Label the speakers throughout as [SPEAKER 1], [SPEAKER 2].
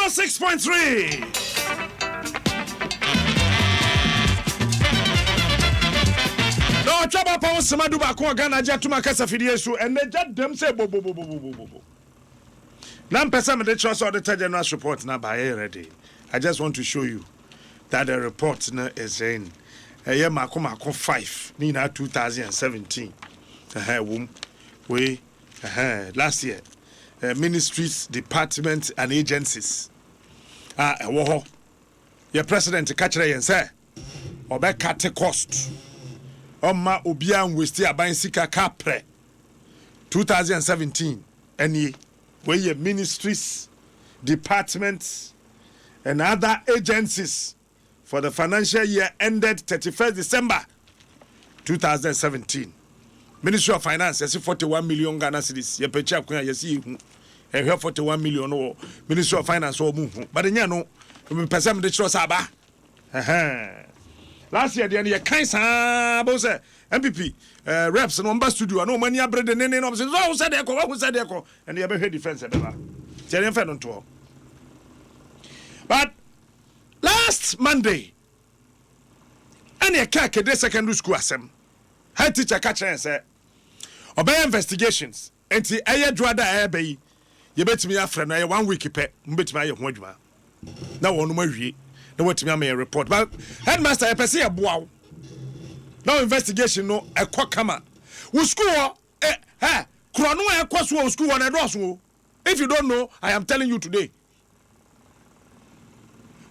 [SPEAKER 1] 106.3. Na ɔtwa ba pa wo sema 11 wɔ Ghana agye atom akasa fidie so ɛnɛ gya dɛm sɛ bobobobobobo. Na mpɛ sɛ mede kyerɛ sɛ Auditor General's report na ba yɛ ready. I just want to show you that the report no is in. Ɛyɛ mako mako 5 ne nyinaa 2017. Ɛhɛn wom. Wei ɛhɛn last year ministries, departments and agencies a ɛwɔ hɔ. Yɛ president ka kyerɛ yɛn sɛ ɔbɛ cut cost, ɔmma obiara nwaste aban sika ka prɛ. 2017 ɛnie. Wei yɛ ministries, departments and other agencies for the financial year ended 31st December 2017. Ministry of Finance, yɛsi 41 million Ghana cedis. Yɛpɛkyi akon a yɛsi ehu ɛhwɛ 41 million wɔ Ministry of Finance wɔ mu hu, but nyɛ no mpɛ sɛ mede kyerɛ sɛ aba. Ɛhɛn, last year deɛ no yɛkan saa bɛwo sɛ NPP reps no ɔmba studio a na ɔmo ani abere de ne ne na ɔmo sɛ ɔho sɛ deɛ kɔ wahu sɛ deɛ kɔ. Ɛne yɛbɛhwɛ defense ɛbɛba nti ɛne mfɛ no ntoɔ. But last Monday ɛne ɛka Kede Secondary School asɛm, head teacher ka kyerɛ yɛn sɛ ɔbɛyɛ investigations, nti ɛyɛ dwoada a ɛyɛ yi yɛbɛtumi afrɛ no. Ɛyɛ one week pɛ, mbɛtumi ayɛ ho adwuma na wɔn awie na wɔatumi ama yɛ report. But headmaster, yɛpɛ sɛ yɛboa wo na investigation no ɛkɔ kama. Wo school hɔ ɛ ɛ korɔno a ɛkɔ so wɔ wo school hɔ no ɛdɔɔso o. If you don't know, I am telling you today,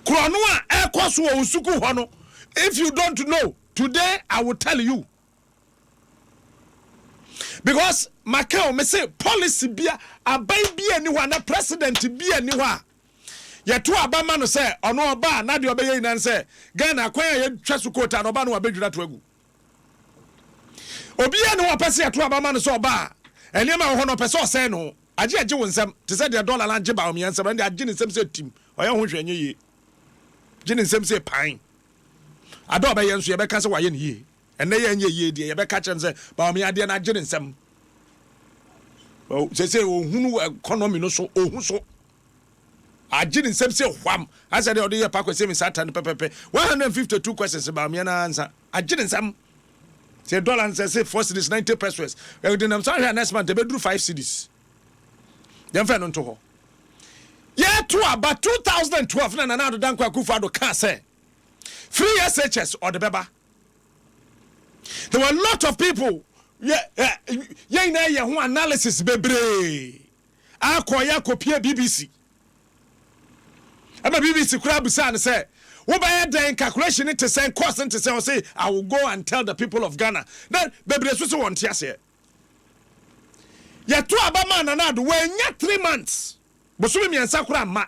[SPEAKER 1] korɔno a ɛkɔ so wɔ wo school hɔ no, if you don't know today, I will tell you, because maka o, me se policy bia aban bi ani hɔ a na president bi ani hɔ a yɛto aba ma no sɛ ɔno ɔba a na deɛ ɔbɛyɛ nyinaa sɛ Ghana kwan a yɛtwa so koota no, ɔba no wabɛdwira to agu. Obiara ne hɔ ɔpɛ sɛ yɛto aba ma no sɛ ɔba a nneɛma wɔ hɔ no ɔpɛ sɛ ɔsɛe no agye agye wo nsɛm te sɛ deɛ dɔla la agye ba ɔmeɛ nsɛm ɛnde agye ne nsɛm sɛ tim ɔyɛ ho hwɛ nyɛ yie, gye ne nsɛm sɛ pan ada ɔbɛyɛ nso yɛbɛka sɛ wayɛ ne yie. Ɛnɛ yɛ nyɛ yie deɛ, yɛbɛka kyerɛ no sɛ Bawumia adeɛ no agye ne nsɛm sɛ sɛ ohunu economy no so, ohu so agye ne nsɛm sɛ hwam asɛ deɛ ɔde yɛ pa kwasi mi saa ta no pɛpɛpɛ. 152 questions, Bawumia no ansa agye ne nsɛm sɛ dollar nsɛ sɛ 4 cedis 90 pesewas. Ɛde nam saa hwɛ a, next month ɛbɛduru 5 cedis. Yɛmfɛ no nto hɔ. Yɛto aba 2012 na Nana Addo Dankwa Akufo Addo kaa sɛ free SHS ɔde bɛba. There were a lot of people, yɛ yɛ nyinaa yɛ ho analysis bebree akɔ yɛ akɔpie BBC, ɛma BBC koraa busaa no sɛ wobɛyɛ dɛn, calculation te sɛn, cost te sɛn. Ɔsɛ, "I will go and tell the people of Ghana." Na bebree so sɛ wɔn te aseɛ. Yɛto aba maa Nana Addo, wɔanya 3 months, bosome 3 koraa mma,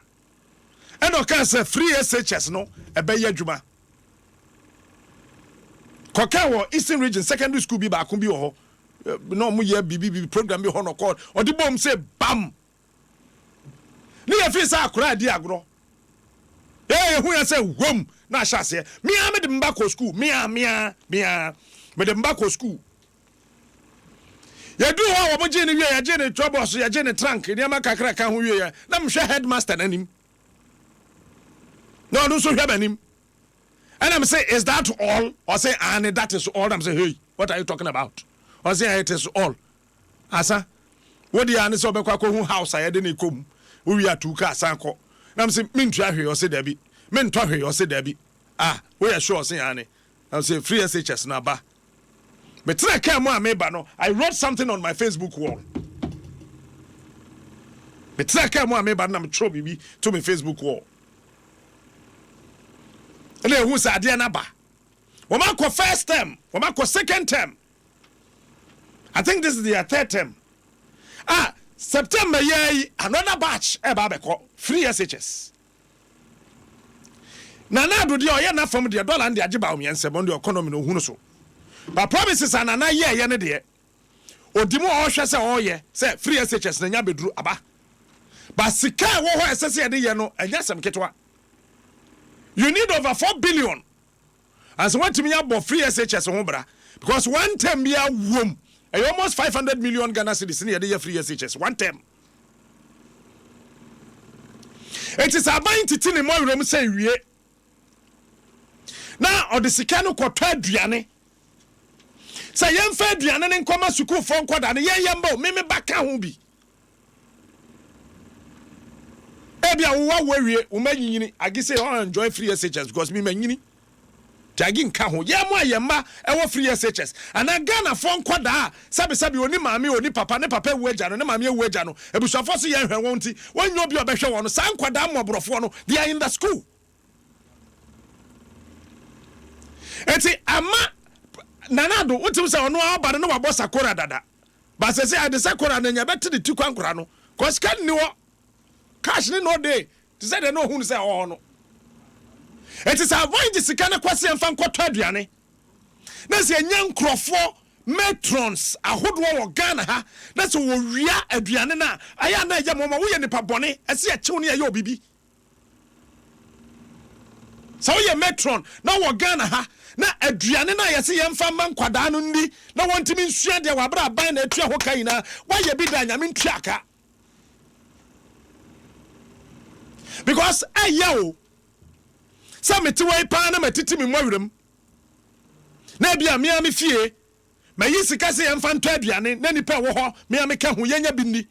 [SPEAKER 1] ɛna ɔkaa sɛ free SHS no ɛbɛyɛ adwuma. Kɔka wɔ Eastern Region secondary school bi baako bi wɔ hɔ na ɔmo yɛ biribi bi program bi hɔ no kɔɔ ɔde bom sɛ bam ne yɛ fi sɛ akora adi agorɔ. Yɛ ehu yɛ sɛ wom na ahyɛ aseɛ. Mia mede mba kɔ school, mia mia mia mede mba kɔ school. Yɛduru hɔ a wɔn gye ne wie, yɛgye ne trɔbɔs, yɛgye ne trunk, nneɛma kakra ka ho wie yɛ na mehwɛ headmaster n'anim na ɔno nso hwɛ m'anim, ɛna m say, "Is that all?" Ɔsɛ, "Ane, that is all." I'm say, "Hey, what are you talking about?" Ɔsɛ, "It is all." Asa wodi ane sɛ ɔbɛkɔ akɔhu house a yɛde ne kɔm wowie atu ka asan kɔ. Na m sɛ mentua hwee. Ɔsɛ dabi. Mentɔ hwee. Ɔsɛ dabi. Ah, woyɛ sure? Ɔsɛ ane. Na sɛ free SHS no aba, metena kaa mu a meba no, I wrote something on my Facebook wall. Metena kaa mu a meba no na metwerɛ biribi to me Facebook wall, ɛna ehu sɛ adeɛ no aba. Wɔn akɔ first term, wɔn akɔ second term, I think this is their third term. Ah, September yɛ yi another batch ɛba abɛkɔ free SHS. Nana Addo deɛ ɔyɛ n'afam deɛ, dɔla no de agye ba mmiɛnsa mu deɛ, economy no ohunu so, but promises a Nana yɛ ɛyɛ ne deɛ odi mu a ɔhwɛ sɛ ɔyɛ sɛ free SHS na nya bɛduru aba, but sika a ɛwɔ hɔ a ɛsɛ sɛ yɛde yɛ no ɛnyɛ asɛm ketewa. You need over 4 billion and so wɔntumi abɔ free SHS ho bra, because one term bi awom ɛyɛ almost 500 million Ghana cedis ne yɛde yɛ free SHS one term. Enti sɛ aban tete ne mmɔwerɛm sɛ wie na ɔde sika no kɔtɔ aduane sɛ yɛmfa aduane no nkɔma sukuufoɔ nkɔda no, yɛn yɛn ba o, me me ba ka ho bi. Ebi a wo awo awie, wo ma nyinyini, agi sɛ ɔn enjoy free SHS because me ma nyini. Nti agi nka ho. Yɛn mo a yɛn mma ɛwɔ free SHS anaa Ghanafoɔ nkɔdaa a sɛbesɛbe ɔni maame ɔni papa, ne papa awu agya no, ne maame awu agya no, abusuafoɔ se yɛnhwɛ wɔn nti wɔnnya obi a ɔbɛhwɛ wɔn no, saa nkwadaa mmɔborɔfoɔ no, they are in the school. Enti ama Nana Addo, wotim sɛ ɔno ara ɔba no na wabɔ sakora dada. But sɛsɛ ade sakora no nya bɛte ne ti kwankora no, cause sika nni hɔ. Cash ne no dey te sɛ deɛ na ɔhunu sɛ ɛwɔ hɔ no. Enti sɛ avoid sika no kwasi ɛmfa nkɔtɔ aduane na sɛ ɛnya nkurɔfoɔ matrons ahodoɔ wɔ Ghana ha na sɛ wɔwia aduane no a, ɛyɛ a na ɛyɛ mɔmɔ. Woyɛ nipa bɔne, ɛsɛ yɛkyew ne yɛyɛ obibi. Sɛ woyɛ matron na wɔ Ghana ha na aduane no a yɛse yɛmfa mma nkwadaa no nni na wɔntumi nsua deɛ wɔ aberɛ aban na atua ho ka nyinaa, woayɛ bi da a, Nyame ntua ka. Because ɛyɛ o sɛ mete wɔ yi paa na matiti me mmɔwerɛm na ebi a mea me fie mayi sika sɛ yɛmfa ntɔ aduane na nipa ɛwɔ hɔ mea meka ho yɛnya bi nni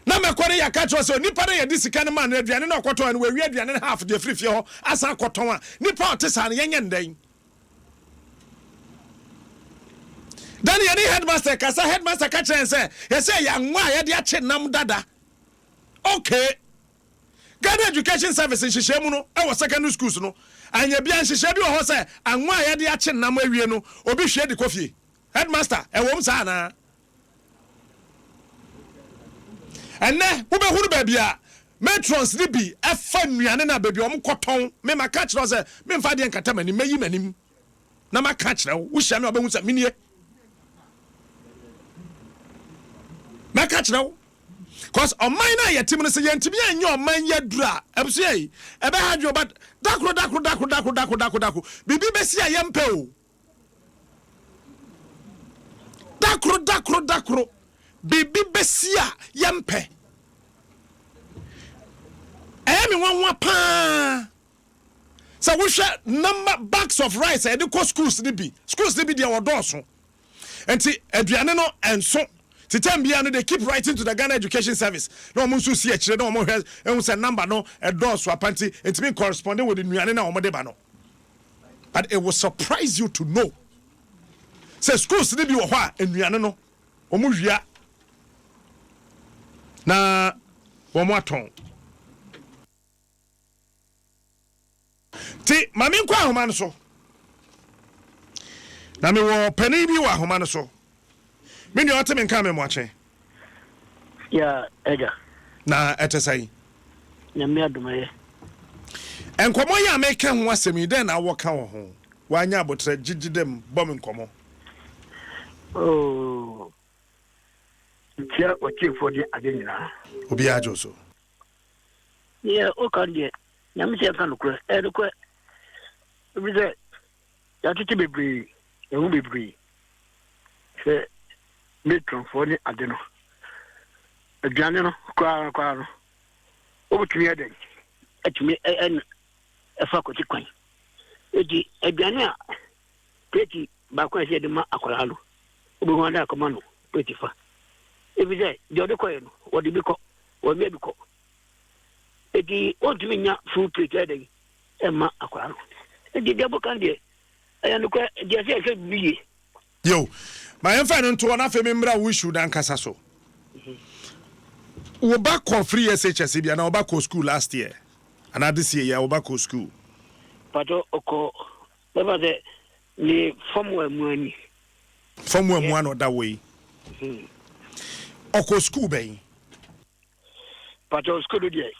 [SPEAKER 1] na mɛkɔ ne yɛaka kyerɛ sɛ nipa no yɛde sika no maa no aduane no ɔkɔtɔn no wawie aduane no half deɛ firi fie hɔ asan akɔtɔn a, nipa a ɔte saa no yɛnyɛ ndɛn? Then yɛne headmaster kasa, headmaster ka kyerɛ yɛn sɛ yɛsɛ yɛ anwa a yɛde akye nam dada. Okay. Ghana Education Service nhyehyɛe mu no ɛwɔ secondary schools no, anyɛ bia nhyehyɛe bi wɔ hɔ sɛ anwa a yɛde akye nam awie no obi hwie de kɔ fie. Headmaster, ɛwom saa anaa? Ɛnnɛ wobɛhunu baabi a matrons no bi fa nnuane no a baabi a wɔkɔtɔn. Me maka akyerɛ wo sɛ memfa adeɛ nkata m'anim, mɛyi m'anim na maka akyerɛ wo. Wohyia me a wobɛhu sɛ menie. Mɛka akyerɛ wo. Cause ɔman no a yɛte mu no sɛ yɛntumi anyɛ ɔman yi aduru a, abusua yi, ɛbɛha adwene but dakoro dakoro dakoro dakoro dakoro dakoro dakoro biribi bɛsi a yɛmpɛ o. Da koro, da koro, da koro, biribi bɛsi a yɛmpɛ. Ɛyɛ me nwanwa paa sɛ wohwɛ number bags of rice a yɛde kɔ schools no bi. Schools no bi deɛ wɔdɔɔso. Nti aduane no ɛnso. Ti term biara no they keep writing to the Ghana Education Service na wɔn nso si akyire na wɔn hwɛ ehu sɛ number no ɛdɔɔso apa nti ntumi corresponding with nnuane na wɔn de ba no. But it will surprise you to know sɛ schools no bi wɔ hɔ a nnuane no wɔn wia na wɔn atɔn. Ti ma me nkɔ ahoma no so. Na mewɔ panin bi wɔ ahoma no so. Me nua ɔte me nka me mmoakye.
[SPEAKER 2] Ya ɛgya.
[SPEAKER 1] Na ɛte sɛn?
[SPEAKER 2] Nyame adom ɛyɛ.
[SPEAKER 1] Nkɔmmɔ yi a meka ho asɛm yi, dɛn na wowɔ ka wɔ ho? Wanya aboterɛ, gyegye dɛm, bɔ me nkɔmmɔ.
[SPEAKER 2] Oh, mekyia ɔtiefoɔ ne adeɛ nyinaa.
[SPEAKER 1] Obiara gye wo so.
[SPEAKER 2] Deɛ woka no deɛ, Nyame sɛ yɛnka nokorɛ, ɛyɛ nokorɛ. Ɛfiri sɛ, yɛatete bebree, yɛahu bebree sɛ matronfoɔ ne ade no, aduane no koraa koraa no, wobɛtumi yɛ dɛn atumi ɛfa kwati kwan. Eti aduane a pleti baako a ɛsɛ yɛde ma akwadaa no, wobɛhu ada akɔma no pleti fa. Ɛfiri sɛ deɛ ɔde kɔɛ no, wɔde bi kɔ, wɔmia bi kɔ. Eti wɔntumi nya full plate ɛyɛ dɛn ɛma akwadaa no. Eti deɛ boka no deɛ ɛyɛ nokorɛ deɛ sɛ yɛhwɛ biribi yie.
[SPEAKER 1] Yo, ma yɛmfa ɛno nto hɔ na afei memmra wo issue no ankasa so. Wo ba kɔ free SHS bi anaa wo ba kɔ school last year anaa this year yɛ wo ba kɔ school?
[SPEAKER 2] Pato ɔkɔ bɛfa sɛ ne fam wa mu ani.
[SPEAKER 1] Fam wa mu ana ɔda wɔ yi. Ɔkɔ school bɛn?
[SPEAKER 2] Pato school no deɛ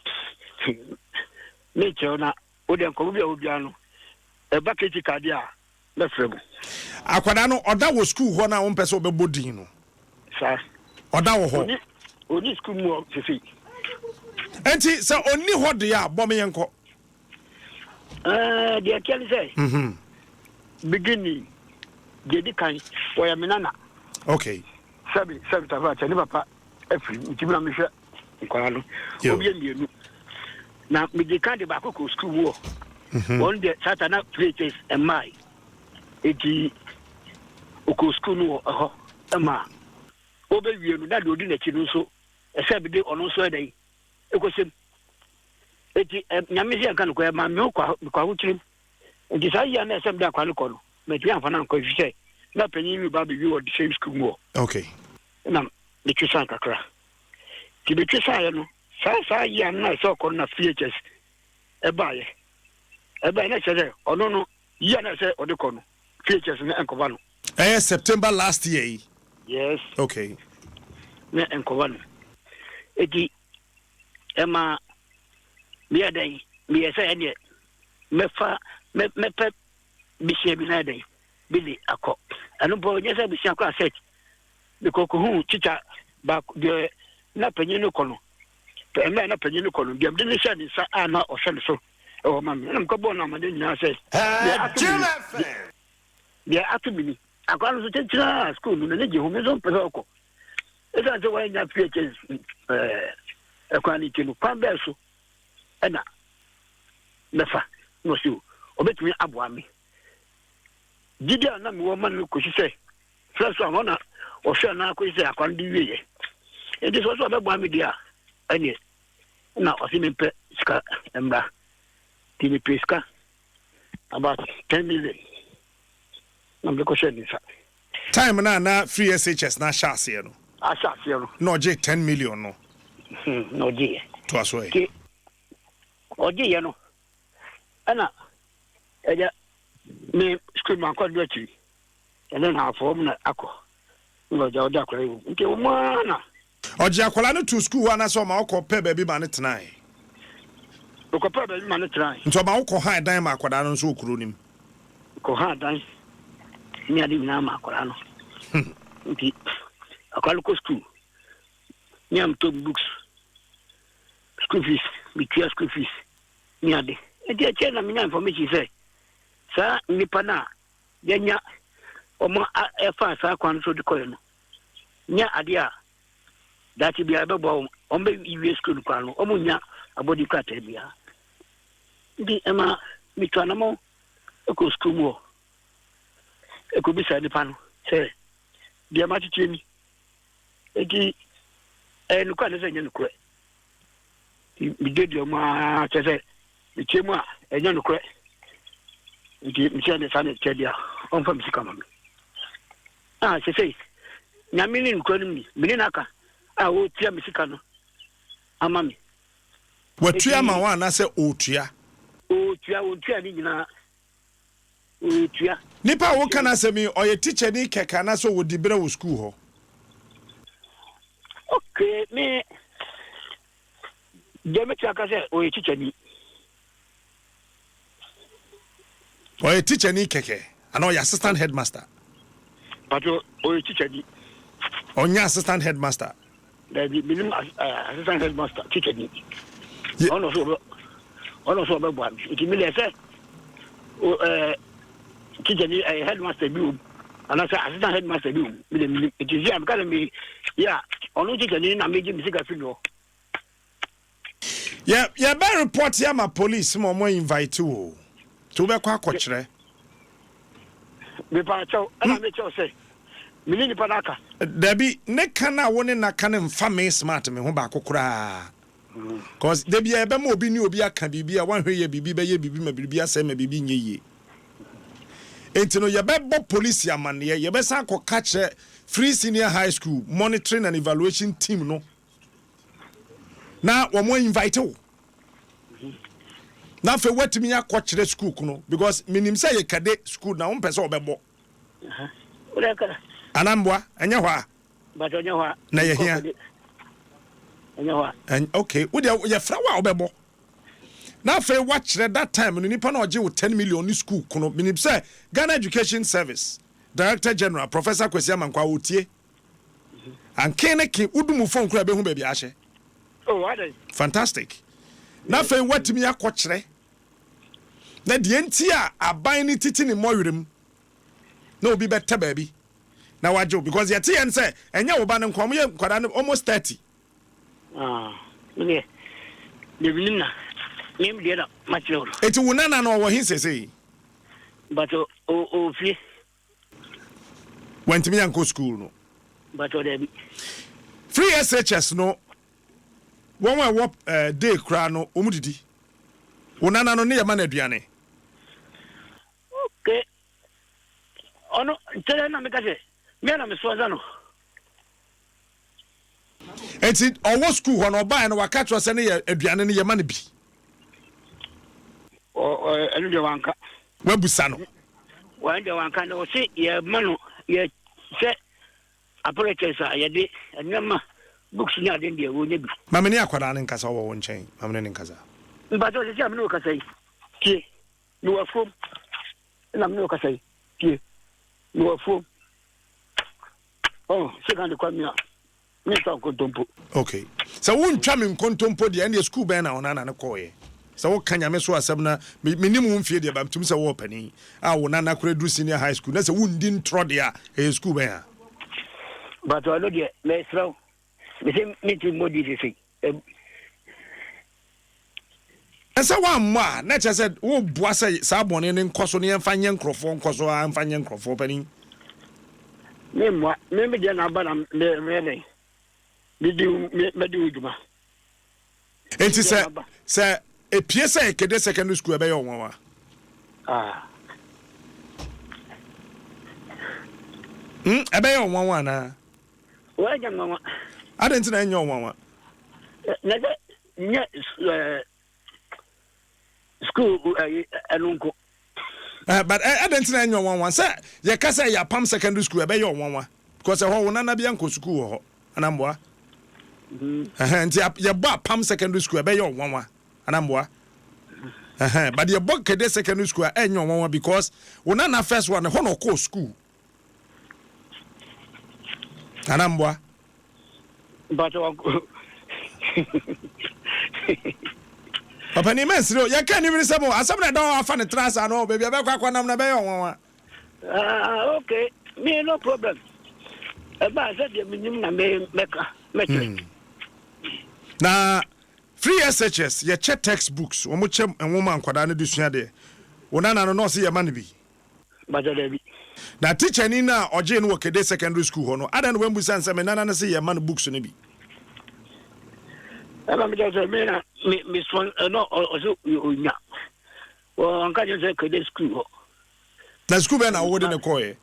[SPEAKER 2] mekyerɛw na wo deɛ nkɔmɔ bi a wobia no ɛba critical deɛ a mɛfrɛ mu.
[SPEAKER 1] Akwadaa no ɔda wɔ sukuu hɔ no a wompɛ sɛ wobɛbɔ din no?
[SPEAKER 2] Saa.
[SPEAKER 1] Ɔda wɔ hɔ?
[SPEAKER 2] Ɔni sukuu mu hɔ sesei.
[SPEAKER 1] Enti sɛ ɔnni hɔ deɛ a bɔ me yɛnkɔ.
[SPEAKER 2] Ɛɛ deɛ ɛteɛ ne sɛ. Mhm. Beginning deɛ di kan wɔyɛ me nana.
[SPEAKER 1] Okay.
[SPEAKER 2] Sɛbi sɛbi tafa kyɛ ne papa afiri nti mi na mehwɛ nkwadaa no. Obi yɛ mmienu. Na mede ka de baako kɔ sukuu mu hɔ. Wɔn deɛ sata na free SHS mmae. Eti ɔkɔ sukuu no wɔ ɛhɔ ma ɔbɛwie no, na deɛ ɔdi n'akyi no nso ɛsɛ mede ɔno nso ɛdɛn ɛkɔsɛm. Eti Nyame sɛ yɛnka nokorɛ, ɛma me ho kɔ mekɔ ahokyerem. Nti saa yia na ɛsɛ mede akwa no kɔ no, matumi amfa no ankɔ ɛfiri sɛ na panyin no ba bɛwie wɔ the same school mu hɔ. Na metwe san kakra. Nti metwe saeɛ no, saa yia no na ɛsɛ ɔkɔ no na free SHS ɛbaeɛ. Ɛbaeɛ na ɛkyerɛ sɛ ɔno no yia na ɛsɛ ɔde kɔ no, free SHS no ɛnkɔba no.
[SPEAKER 1] Ɛyɛ September last year yi?
[SPEAKER 2] Yes. Na ɛnkɔba no. Eti ɛma meyɛ dɛn? Meyɛ sɛ ɛneɛ mɛfa mɛpɛ besia bi na dɛn bi de akɔ. Ɛno mpo nyɛ sɛ besia koraa, sɛ mekɔ kɔhu tikya baako deɛ na panyin no kɔ no, mmerɛ na panyin no kɔ no, deɛ mede ne hyɛ ne nsa a na ɔhwɛ no so ɛwɔ ma me, ɛna mekɔbɔɔ no amane nyinaa sɛ deɛ ato me ni, deɛ ato me ni. Akwadaa no nso kyenkyena sukuu no n'ani gye ho, me nso mpɛ sɛ ɔkɔ ɛsiane sɛ wɔanya free SHS ɛkwan no ti no, kwan bɛɛ so ɛna mɛfa na ɔsi o ɔbɛtumi aboa me. Gyidi a na mewɔ ma no kɔsi sɛ frɛ so a hɔ na ɔhwɛ na akɔsi sɛ akwa no de wieɛ. Nti sɛ ɔsɛ ɔbɛboa me deɛ a, ɛneɛ na ɔse mempɛ sika mmra. Nti mepɛ sika about 10 million na mede kɔhyɛ ne nsa.
[SPEAKER 1] Time no a na free SHS na ahyɛ aseɛ no?
[SPEAKER 2] Ahyɛ aseɛ no.
[SPEAKER 1] Na ɔgye 10 million no?
[SPEAKER 2] Na ɔgyeeɛ.
[SPEAKER 1] Toa so ɛ.
[SPEAKER 2] Nti ɔgyeeɛ no, ɛna ɛgya me sukuu mankɔ do akyiri, ɛne na afɔ mu na akɔ na ɔgya ɔde akwadaa yi wɔ mu, nti wɔn ara na
[SPEAKER 1] Ɔgye akwadaa no to sukuu hɔ anaasɛ ɔma wokɔ pɛ baabi ma ne tenae?
[SPEAKER 2] Ɔkɔpɛ baabi ma ne tenae.
[SPEAKER 1] Nti ɔma wokɔ han dan ma akwadaa no nso wɔ kuro no mu?
[SPEAKER 2] Kɔ han dan ne ade nyinaa ma akwadaa no. Nti akwadaa no kɔ sukuu ne am tɔ books, school fees, metua school fees ne ade. Nti akyɛ na menya information sɛ saa nnipa no a yɛnya ɔmo ɛfa saa kwan no so de kɔɛ no nyɛ adeɛ a daakye biara ɛbɛboa wɔn. Wɔn bɛwie sukuu no kwan no, wɔn nya abɔde krataa biara. Nti ɛma metu anamɔ kɔ sukuu mu hɔ ɛkɔbisa nipa no sɛ deɛ makyekyere ni, nti ɛyɛ nokorɛ ne sɛ ɛnyɛ nokorɛ? Nti meduadua mu ara kyerɛ sɛ mekyerɛ mu a ɛnyɛ nokorɛ. Nti mekyerɛ ne saa ne kyerɛ deɛ a ɔmfa me sika ma me a sɛ sɛ Nyame ne nokorɛ no mu ni, mene no aka a wɔtua me sika no ama me.
[SPEAKER 1] Watua ma wo anaasɛ ɔretua?
[SPEAKER 2] Ɔtua, ɔntua ne nyinaa, ɔtua.
[SPEAKER 1] Nipa a woka no asɛm yi, ɔyɛ tikyani kɛkɛ anaasɛ ɔwɔ diberɛ wɔ sukuu hɔ?
[SPEAKER 2] Okay, me deɛ mɛtua ka sɛ ɔyɛ tikyani.
[SPEAKER 1] Ɔyɛ tikyani kɛkɛ anaa ɔyɛ assistant headmaster?
[SPEAKER 2] Pato, ɔyɛ tikyani.
[SPEAKER 1] Ɔnyɛ assistant headmaster?
[SPEAKER 2] Dabi, menim assistant headmaster, tikyani. Ɔno so ɔbɛ ɔno so ɔbɛboa me, nti mi deɛ sɛ tikyani headmaster bi wɔ mu anaasɛ assistant headmaster bi wɔ mu, mi deɛ menim. Nti si a meka sɛ mi yɛ a ɔno tikyani na megye me sika firi hɔ.
[SPEAKER 1] Yɛ yɛbɛ report yɛ ama police ma ɔmo invite wo nti wobɛkɔ akɔkyerɛ.
[SPEAKER 2] Mepa kyɛw, ɛna mekyɛw sɛ mene nipa no aka.
[SPEAKER 1] Dabi, ne ka no a wo ne naka no mfa me smart me ho baako koraa, cause da bia yɛbɛma obi ne obi aka biribi a wanhwɛ yɛ biribi bɛyɛ biribi ma biribi asɛe ma biribi nyɛ yie. Nti no yɛbɛbɔ police amanneɛ, yɛbɛsan akɔka kyerɛ Free Senior High School monitoring and evaluation team no na wɔn invite wo na afei woatumi akɔkyerɛ school kono, because menim sɛ yɛ kade school na wompɛ sɛ wɔbɛbɔ anaa mboa ɛnyɛ hɔ a.
[SPEAKER 2] But ɔnyɛ hɔ a.
[SPEAKER 1] Na yɛhia.
[SPEAKER 2] Ɛnyɛ hɔ
[SPEAKER 1] a. Okay, wodeɛ yɛfrɛ wo a wobɛbɔ na afei woakyerɛ that time no nipa na ɔgye wo 10 million ne school kono. Menim sɛ Ghana Education Service Director General, Professor Kwasi Amankwa, ɔtie anke ne ke wodu mu phone kora bɛhu baabi ahyɛ.
[SPEAKER 2] Oh, adɛn?
[SPEAKER 1] Fantastic. Na afei woatumi akɔkyerɛ na deɛ nti a aban ne titi ne mmɔwerɛ mu na obi bɛtɛ baabi na wagye wo, because yɛte yɛn sɛ ɛnyɛ wo ba no nko, ɔmo yɛ nkwadaa no almost 30.
[SPEAKER 2] Ah, medeɛ deɛ menim na. Me deɛ na makyerɛ wo no.
[SPEAKER 1] Eti wo nana no ɔwɔ he sesei?
[SPEAKER 2] Mpakyɛ ɔwɔ fie.
[SPEAKER 1] Wantumi ankɔ school no?
[SPEAKER 2] Mpakyɛ daabi.
[SPEAKER 1] Free SHS no wɔn a ɛwɔ eh, day koraa no wɔn didi. Wo nana no ne yɛ ma no aduane.
[SPEAKER 2] Okay. Ɔno nkyɛn na meka sɛ me na mesoa no.
[SPEAKER 1] Enti ɔwɔ sukuu hɔ no ɔbaeɛ no waka kyerɛ sɛ ne yɛ aduane no yɛma no bi.
[SPEAKER 2] Ɛno deɛ wanka.
[SPEAKER 1] Wabusa no.
[SPEAKER 2] Wɔn deɛ wanka na ɔse yɛma no yɛ sɛ apparatus a yɛde nneɛma books ne ade deɛ wɔnya bi.
[SPEAKER 1] Ma me ne akwadaa no nkasa ɔwɔ wo nkyɛn ma me ne no nkasa.
[SPEAKER 2] Mpakyɛ ɔsɛ sɛ a me ne wo kasa yi tie mewɔ afuom na me ne wo kasa yi tie mewɔ afuom. Oh, sɛ kan de kwa mi a, mi ntwa nkontompo.
[SPEAKER 1] Okay. Sɛ wontwa me nkontompo deɛ, ɛndeɛ sukuu bɛn na ɔnana no kɔɔeɛ? Sɛ woka Nyame so asɛm na me menim wo mfie deɛ, ba metumi sɛ wowɔ panin a wo nana koraa duru senior high school na sɛ wondi ntorɔ deɛ a, ɛyɛ sukuu bɛn a?
[SPEAKER 2] But ɔno deɛ, mesrɛ wo, mese mentumi mmɔ din sesei.
[SPEAKER 1] Na sɛ woammɔ a, na ɛkyerɛ sɛ woreboa sɛ saa bɔne no nkɔ so na yɛmfa nyɛ nkurɔfoɔ nkɔ so ara mfa nyɛ nkurɔfoɔ panin.
[SPEAKER 2] Memmoa, me me deɛ na aba na meyɛ dɛn? Medi mɛdi wo dwuma.
[SPEAKER 1] Enti sɛ sɛ epie sɛ Ekede Secondary School ɛbɛyɛ ɔnwanwa.
[SPEAKER 2] Ah.
[SPEAKER 1] Hmm, ɛbɛyɛ ɔnwanwa anaa?
[SPEAKER 2] Wɔnyɛ nwanwa.
[SPEAKER 1] Adɛn nti na ɛnyɛ ɔnwanwa?
[SPEAKER 2] Na sɛ nyɛ sukuu ɛno nko.
[SPEAKER 1] But adɛn nti na ɛnyɛ ɔnwanwa sɛ yɛka sɛ yɛapam secondary school ɛbɛyɛ ɔnwanwa because ɛhɔ wo nana bi ankɔ sukuu wɔ hɔ anamboa nti yɛbɔ apam secondary school ɛbɛyɛ ɔnwanwa anamboa but yɛbɔ kede secondary school a ɛnyɛ ɔnwanwa because wo nana first one ɛhɔ na ɔkɔɔ school. Nana mboa.
[SPEAKER 2] Mpatsɔ wakɔ.
[SPEAKER 1] Ɔpanin mɛnsere o, yɛka anim ne sɛ mo asɛm na ɛda hɔ afa ne tra asa no baabi a bɛkɔ akɔnam na ɛbɛyɛ ɔnwanwa.
[SPEAKER 2] Ah, okay, me no problem. Ɛbaa sɛ deɛ menim na me mɛka mɛkyerɛ.
[SPEAKER 1] Hmm. Na free SHS yɛkyɛ textbooks, wɔn kyɛ nwoma nkwadaa no de sua deɛ. Wo nana no nɔɔse yɛ ma no bi.
[SPEAKER 2] Mpakyɛ dabi.
[SPEAKER 1] Na tikyani no a ɔgyee no wɔ Kede Secondary School hɔ no, adɛn na wammusa no sɛ me nana no se yɛmma no books no bi?
[SPEAKER 2] Ɛna mekyerɛ sɛ me na me me sɔn ɛna ɔse onya. Ɔnka kyerɛ sɛ Kede School hɔ.
[SPEAKER 1] Na sukuu bɛn na wode no kɔɔeɛ?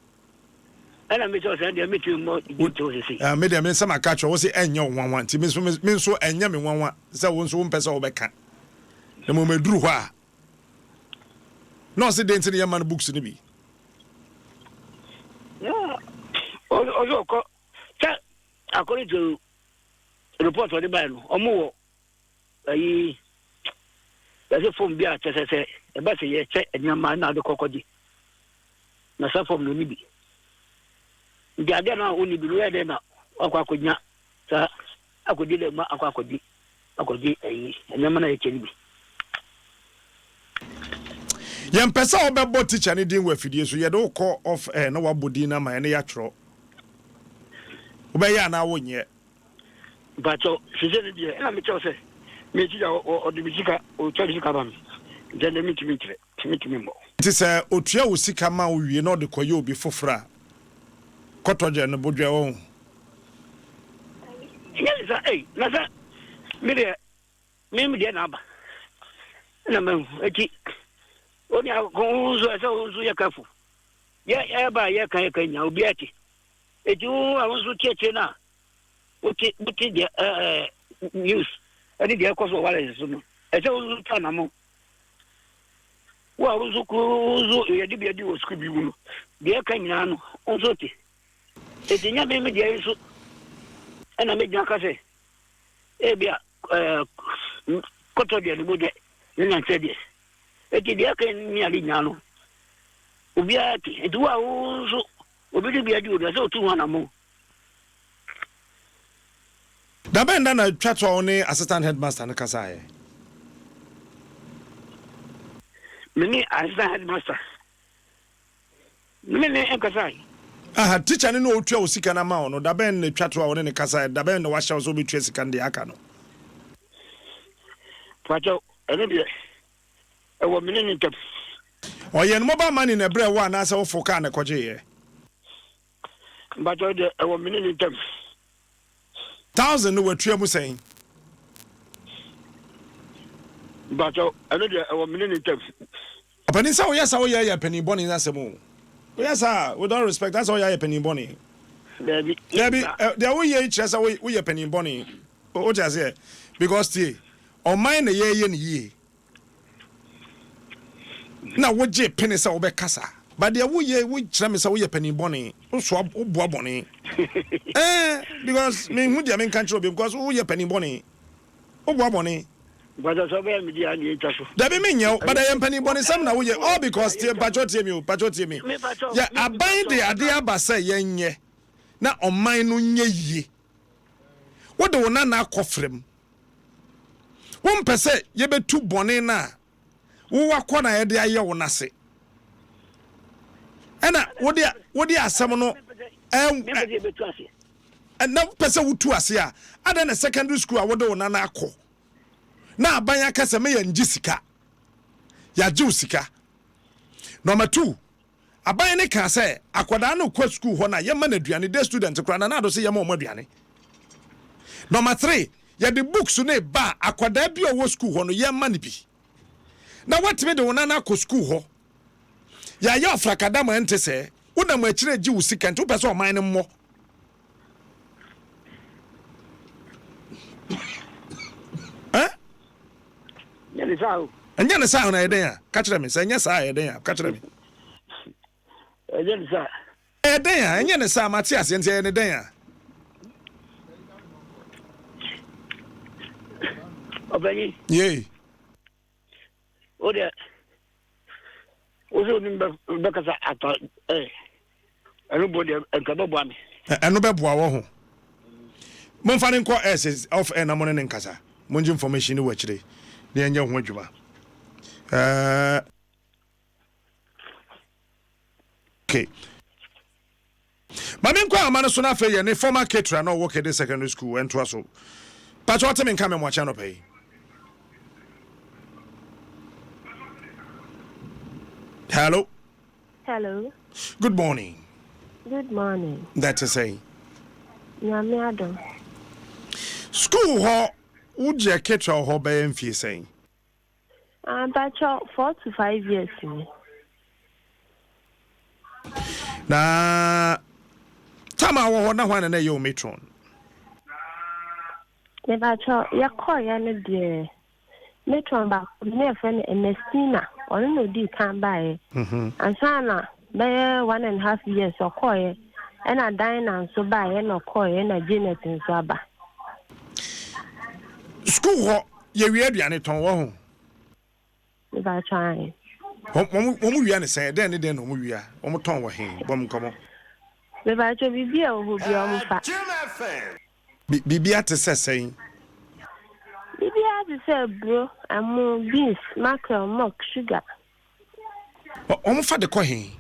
[SPEAKER 2] Ɛna mekyerɛ sɛ ɛdeɛ metumi mmɔ details sisi.
[SPEAKER 1] Ah, me deɛ me nsɛm aka kyerɛ wo se ɛnyɛ wo nwanwa nti me nso me nso ɛnyɛ me nwanwa sɛ wo nso wompɛ sɛ wobɛka. Na mmom ɛduru hɔ a Na ɔse dɛn nti na yɛmma no books no bi?
[SPEAKER 2] Ɔsɛ ɔkɔ sɛ according to report ɔde bae no ɔmo wɔ ayi yɛsɛ fom bi a kyɛ sɛ sɛ ɛba sɛ yɛkyɛ nneɛma na ade kɔkɔgye na saa fom no ɔni bi nti adeɛ no a ɔni bi no yɛ dɛn na wakɔ akɔnya saa akɔdi dɛ ma akɔ akɔgye akɔgye ayi nneɛma no a yɛkyɛ no bi.
[SPEAKER 1] Yɛmpɛ sɛ wobɛbɔ tikya no din wɔ afidie so. Yɛde wo kɔ off air na woabɔ din no ama yɛn na yɛatwerɛ. Wobɛyɛ anaa wonyɛ?
[SPEAKER 2] Mpakyɛw, sese no deɛ ɛna mekyɛw sɛ me tikya ɔde me sika ɔtwa me sika ma me nti ɛnɛ mentumi nkyerɛ mentumi mmɔ.
[SPEAKER 1] Nti sɛ ɔtua wo sika ma wo wie na ɔde kɔyɛ obi foforɔ a, kɔtɔ gyɛ no bodwɛ ɔho.
[SPEAKER 2] Nyɛ ne sa ei na sɛ me deɛ me me deɛ na aba na mahu eti oni akɔ wo nso ɛsɛ wo nso yɛ kafo yɛ ɛba yɛ ka yɛ ka nya obi ate eti wo a wo nso tietie na wote wote deɛ ɛɛ news ɛne deɛ ɛkɔ so wɔ wireless so no ɛsɛ wo nso twa anamo wo a wo nso wo nso yɛde bi adi wɔ sukuu bi mu no deɛ ɛka nyinaa no wo nso te. Enti nyɛ me me deɛ yi nso ɛna mɛgyina ka sɛ ebia ɛɛ kɔtɔ deɛ ne mu deɛ ne nankyɛ deɛ eti deɛ ɛka ne ade nyinaa no obiara te eti wo a wo nso obi de bi adi obi sɛ otu ho anamo.
[SPEAKER 1] Da bɛn da na twa to a wo ne assistant headmaster no kasaeɛ?
[SPEAKER 2] Me ne assistant headmaster Me ne no nkasae.
[SPEAKER 1] Aha, tikya no na ɔretua wo sika no ama wo no, da bɛn na ɛtwa to a wo ne no kasae? Da bɛn na wahyɛ wo sɛ wobɛtua sika no deɛ aka no?
[SPEAKER 2] Pakyɛw, ɛno deɛ. Ɛwɔ me ne ne ntam.
[SPEAKER 1] Ɔyɛ no mobile money na ɛbrɛɛ wo anaasɛ wofoo kaa na ɛkɔgyeeɛ?
[SPEAKER 2] Mpakyɛw deɛ ɛwɔ me ne ne ntam.
[SPEAKER 1] Thousand no watua mu sɛn?
[SPEAKER 2] Mpakyɛw ɛno deɛ ɛwɔ me ne ne ntam.
[SPEAKER 1] Ɔpanin sɛ woyɛ saa woyɛ yɛ panin bɔne asɛm o. Woyɛ saa a with all respect asɛ woyɛ ayɛ panin bɔne.
[SPEAKER 2] Daabi.
[SPEAKER 1] Daabi deɛ woyɛ yi kyerɛ sɛ woyɛ panin bɔne. Wote aseɛ? Because tie ɔman na yɛyɛ no yie. Na wogye pene sɛ wobɛkasa. But deɛ woyɛ wokyerɛ me sɛ woyɛ panin bɔne. Wosoa woboa bɔne. Eh because menhu deɛ menka nkyerɛ obi because woyɛ panin bɔne. Woboa bɔne.
[SPEAKER 2] Mpakyɛ sɛ wobɛyɛ me deɛ a neɛ ɛtwa so.
[SPEAKER 1] Dabi menyɛ wo but ɛyɛ mpanin bɔnesɛm na woyɛ all because tie mpakyɛ tie me o mpakyɛ tie me yɛ aban de adeɛ aba sɛ yɛnyɛ na ɔman no nyɛ yie wode wo nana akɔ frɛ mu wompɛ sɛ yɛbɛtu bɔne no a wo wakɔ na yɛde ayɛ wo no ase ɛna wode wode asɛm no na wopɛ sɛ wotu ase a adɛn na secondary school a wode wo nana akɔ na aban aka sɛ meyɛ ngye sika yɛagye wo sika number two Aban no kaa sɛ akwadaa no kɔ sukuu hɔ no a yɛma no aduane, day student koraa Nana Addo sɛ yɛma wɔn aduane. Number three, yɛde books no reba a akwadaa bi a ɔwɔ sukuu hɔ no yɛma no bi. Na woatumi de wo nana akɔ sukuu hɔ. Yɛayɛ ɔfrakada ma ɛnte sɛɛ. Wonam akyire regye wo sika nti wopɛ sɛ ɔman no mmɔ. Eh?
[SPEAKER 2] Ɛnyɛ ne saa o.
[SPEAKER 1] Ɛnyɛ ne saa na ɛyɛ dɛn a? Ka kyerɛ me. Sɛ ɛnyɛ saa a ɛyɛ dɛn a? Ka kyerɛ me.
[SPEAKER 2] Ɛnyɛ ne saa.
[SPEAKER 1] Ɛyɛ dɛn a? Ɛnyɛ ne saa mate aseɛ nti ɛyɛ ne dɛn a?
[SPEAKER 2] Ɔpanyin.
[SPEAKER 1] Yei.
[SPEAKER 2] Wo deɛ wo sɛ onim bɛkasa ata ɛ ɛno bɔ deɛ nka bɛboa me.
[SPEAKER 1] Ɛno bɛboa wɔ ho. Momfa no nkɔ ɛs off air na mo ne no nkasa. Mongye information no wɔ akyire na yɛnyɛ ho adwuma. Ɛɛ okay. Ma me nkɔ ahoma no so na afei yɛne former caterer na ɔwɔ Kede Secondary School ntoa so. Pakyɛ ɔte me nka me mmoakye anɔpa yi. Hello.
[SPEAKER 3] Hello.
[SPEAKER 1] Good morning.
[SPEAKER 3] Good morning.
[SPEAKER 1] That is saying.
[SPEAKER 3] Nyame adom.
[SPEAKER 1] School hɔ wogye caterer hɔ bɛyɛ mfie sɛn?
[SPEAKER 3] Ah mpakyɛw 4 to 5 years ni.
[SPEAKER 1] Na tam a wɔ hɔ na hwan na na ɛyɛ wo matron?
[SPEAKER 3] Mepakyɛw yɛkɔɔyɛ no deɛ matron baako bi na yɛfrɛ no Ernestina ɔno na odii kan baeɛ. Ansa na bɛyɛ 1½ years ɔkɔɔyɛ ɛna Dinah nso baeɛ na ɔkɔɔyɛ na Janet nso aba.
[SPEAKER 1] School hɔ yɛwie aduane tɔn wɔ ho.
[SPEAKER 3] Mepakyɛw ae.
[SPEAKER 1] Wɔn wia ne sɛn dɛn ne dɛn na wɔn wia wɔn tɔn wɔ he bɔm nkɔmɔ.
[SPEAKER 3] Mepakyɛw biribi a ɛwɔ hɔ bi a wɔn fa.
[SPEAKER 1] Biribi ate sɛ sɛn?
[SPEAKER 3] Biribiara te sɛ aburo, ɛmo, beans, mackerel, milk, sugar.
[SPEAKER 1] Wɔn fa de kɔ he?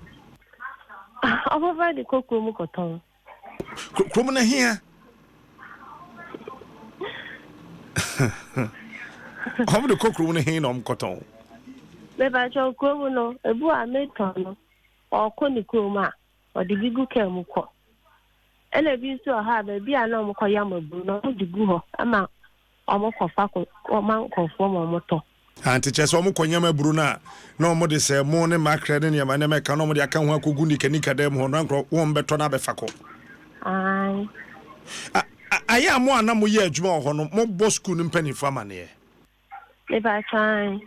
[SPEAKER 3] Wɔn fa de kɔ kurom kɔtɔn.
[SPEAKER 1] Kurom no hea? Wɔn de kɔ kurom no he na wɔn kɔtɔn?
[SPEAKER 3] Mepakyɛw kurom no, ebu a metɔn no, ɔkɔ ne kurom a, ɔde bi gu kaa mu kɔ. Ɛna ebi nso wɔ hɔ a baabi a na wɔn kɔ yam aburo no, wɔn de gu hɔ ama wɔn kɔfa kɔ ma nkurɔfoɔ ma wɔn tɔ.
[SPEAKER 1] Ante kyerɛ sɛ wɔn kɔ nyam aburo no a na wɔn de sɛ mo ne mackerel ne nneɛma nneɛma ɛka na wɔn de aka ho akɔgu nika nika dan mu hɔ na nkurɔ wɔn bɛtɔ na abɛfa kɔ.
[SPEAKER 3] Ae.
[SPEAKER 1] Ayɛ a mo a na moyɛ adwuma wɔ hɔ no mobɔ sukuu no mpanimfoɔ amaneɛ?
[SPEAKER 3] Mepakyɛw ae.